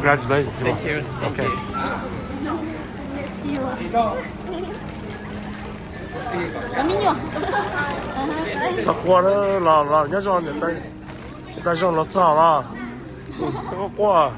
Congratulations. Thank you. Thank you. Txhob quaj, los los nyob zoo, niam tais zoo los txog los. Txhob quaj.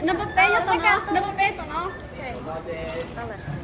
Number peb yog tus no, number peb tus no.